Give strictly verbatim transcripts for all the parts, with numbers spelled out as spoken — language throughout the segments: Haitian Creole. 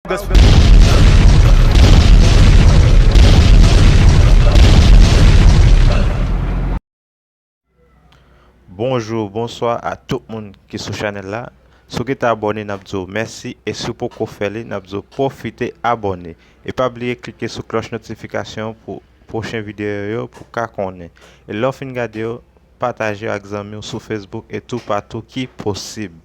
Bonjou, bonswa a tout moun ki sou chanèl la. Si w gentan abòne, n ap di w mèsi. E si w poko fè li, n ap di w pwofite abòne. E pa bliye klike sou klòch notifikasyon pou pwochen videyo yo pou w ka konnen. E lè w fin gade yo, pataje yo ak zanmi w sou Facebook e toupatou ki posib.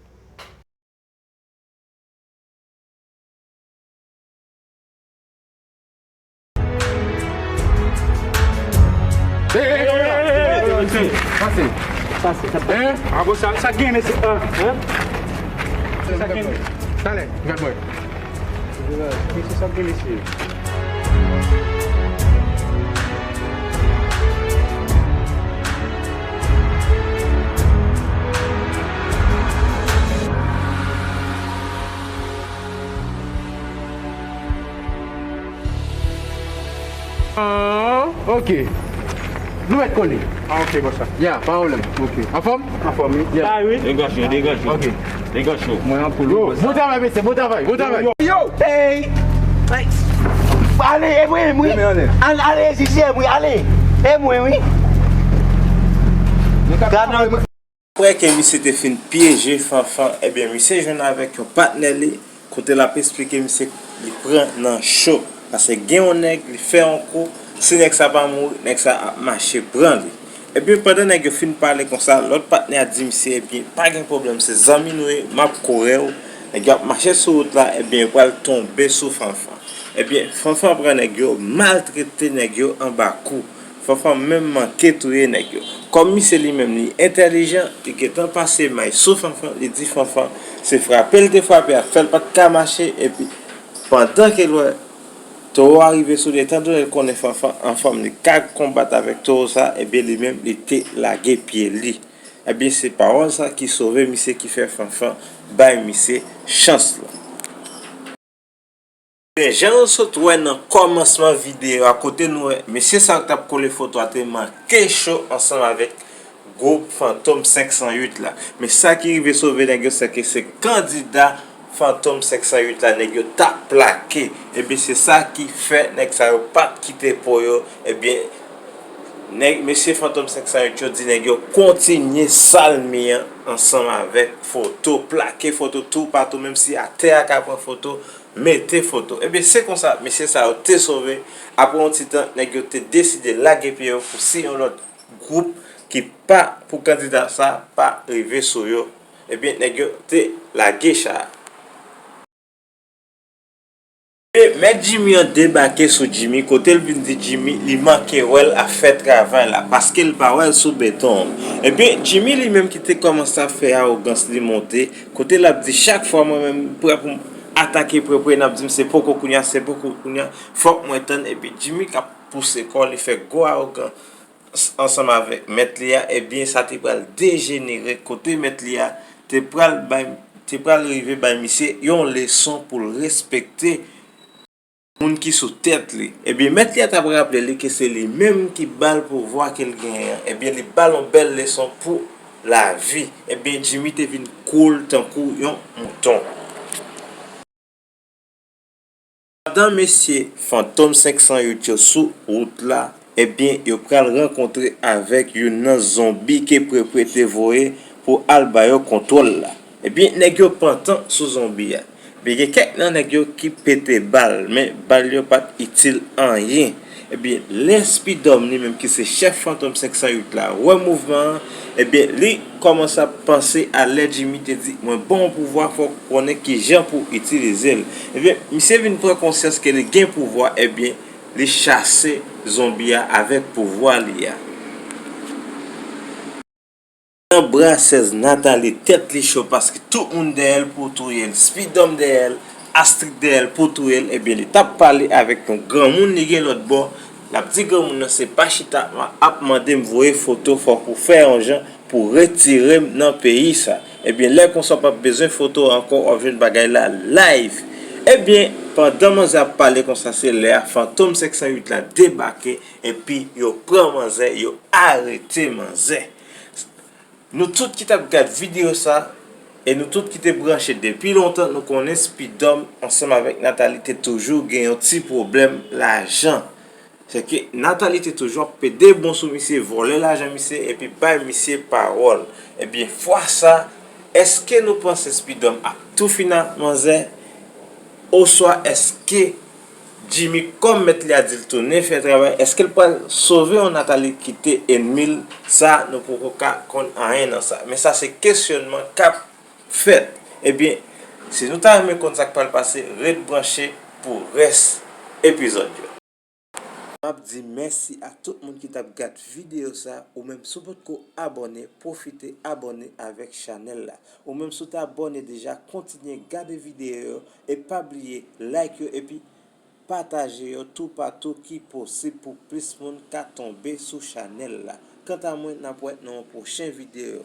Hey, hey, hey, hey, hey, hey, hey, hey. Pase. Pase. Hein? Avan sa, sa gen mesye. Hein? Sa gen. Talè, gad mwen. Mesye, sa gen mesye. Ah, ok. Nou mèt kole. Ah, ok, bòs la. Ya, pa pwoblèm. Ok. Anfòm? Anfòm, wi. Ya. Bay, wi. Degaj yo, degaj yo. Ok. Degaj yo. Mwen an poul. Bon travay, mesye, bon travay, bon travay. Yo! Hey! Ay. Ale, e mwen, wi. Al-, ale, J J M, wi, ale. E mwen, wi. Gad nan. Apre ke misye te fin pyeje Fanfan, ebyen, misye jwenn avèk yon patnè li, kote l ap esplike misye li pran nan cho. Paske gen yon nèg, li fè yon kou, si nèg sa pa mouri, nèg sa ap mache pran li. Ebyen, pandan nèg yo fin pale konsa, lòt patnè a di misye, ebyen, pa gen pwoblèm, se zanmi nou ye, m ap kore w. Nèg yo ap mache sou wout la, ebyen, yo pral tonbe sou Fanfan. Ebyen, Fanfan pran nèg yo, maltrete nèg yo anba kou. Fanfan menm manke touye nèg yo. Kòm misye li menm li entèlijan, li gentan pase may sou Fanfan, li di Fanfan se frape l te frape a k fè l pa t ka mache, epi pandan ke l wè towo a rive sou li, etandone l konnen Fanfan anfòm, li ka konbat avèk towo sa, ebyen li menm li te lage pye li. Ebyen se pawòl sa ki sove misye, ki fè Fanfan bay misye chans la. Ebyen, jan nou sot wè nan kòmansman videyo a, kote nou wè mesye sa yo k t ap kole foto a te manke cho ansanm avèk gwoup Fantom senk san uit la. Men sa ki rive sove nèg yo, se ke se kandida Fantom senk san uit la, nèg yo t ap plake. Ebyen, se sa ki fè nèg sa yo pa t kite po yo. Ebyen, nèg, mesye Fantom senk san uit yo di nèg yo kontinye sal mi an ansanm avèk foto, plake foto toupatou, menm si atè a ka pran foto, mete foto. Ebyen, se konsa, mesye sa yo te sove. Apre yon ti tan, nèg yo te deside lage pye yo pou si yon lòt gwoup ki pa pou kandida sa pa rive sou yo, ebyen, nèg yo te lage cha a. Ebyen, mèt Jimmy an debake sou Jimmy, kote l vin di Jimmy li manke wè l ap fè travay la, paske l pa wè l sou beton an. Ebyen, Jimmy li menm ki te kòmanse ap fè awogans li monte, kote l ap di chak fwa mwen menm m prè pou m atake Prepre, n ap di m se poko kounya, se poko kounya, fòk mwen tann, epi Jimmy k ap pouse kò li fè gwo awogan ansanm avèk mèt li a, ebyen, sa te pral dejenere kote mèt li a te pral bay, te pral rive bay misye yon leson pou l respekte moun ki sou tèt li. Ebyen, mèt li a t ap raple li ke se li menm ki ba l pouvwa ke l genyen an. Ebyen, li ba l yon bèl leson pou lavi. Ebyen, Jimmy te vin koul tankou yon mouton. Pandan mesye Fantom senk san uit yo sou wout la, ebyen, yo pral rankontre avèk youn nan zonbi ke Prepre te voye pou al ba yo kontwòl la. Ebyen, nèg yo pantan sou zonbi a. Ebyen, gen kèk nan nèg yo ki pete bal, men bal yo pa t itil anyen. Ebyen, lè Speedhomme li menm ki se chèf Fantom senk san uit la wè mouvman an, ebyen, li kòmanse ap panse a lè Jimmy te di, mwen ba w pouvwa, fòk ou konnen kijan pou w itilize l. Ebyen, misye vin pran konsyans ke li gen pouvwa, ebyen, li chase zonbi a avèk pouvwa li a. Nan bra sèz Nathalie, tèt li cho paske tout moun dèyè l pou touye l. Speedhomme dèyè l, Astrid dèyè l pou touye l. Ebyen, li t ap pale avèk yon granmoun li gen lòt bò. L ap di granmoun nan, se pa chita ap mande m voye foto, fòk ou fè yon jan pou retire m nan peyi sa. Ebyen, lè konsa w p ap bezwen foto ankò, w ap jwenn bagay la live. Ebyen, pandan manzè ap pale konsa, se lè a Fantom senk san uit la debake, epi yo pran manzè, yo arete manzè. Nou tout ki t ap gad videyo sa, E nou tout ki te branche depi lontan, nou konnen Spidòm ansanm avèk Nathalie te toujou gen yon ti pwoblèm lajan. Se ke Nathalie te toujou ap pede bon sou misye, vòlè lajan misye, epi bay misye pawòl. Ebyen, fwa sa, èske nou panse Spidòm ap tou fin ak manzè? Oswa èske Jimmy, kòm mèt li a di l tounen fè travay, èske l pral sove yon Nathalie ki te ènmi l? Sa, nou poko ka konn anyen nan sa. Men sa se kesyònman k ap fèt. Ebyen, si nou ta renmen konn sa k pral pase, ret branche pou rès epizòd yo. M ap di mèsi a tout moun ki t ap gad videyo sa. Ou menm, si w potko abòne, pwofite abòne avèk chanèl la. Ou menm, si w te abòne deja, kontinye gade videyo yo e pa bliye like yo epi pataje yo toupatou ki posib pou plis moun ka tonbe sou chanèl la. Kanta mwen, n ap wè nan yon pwochen videyo.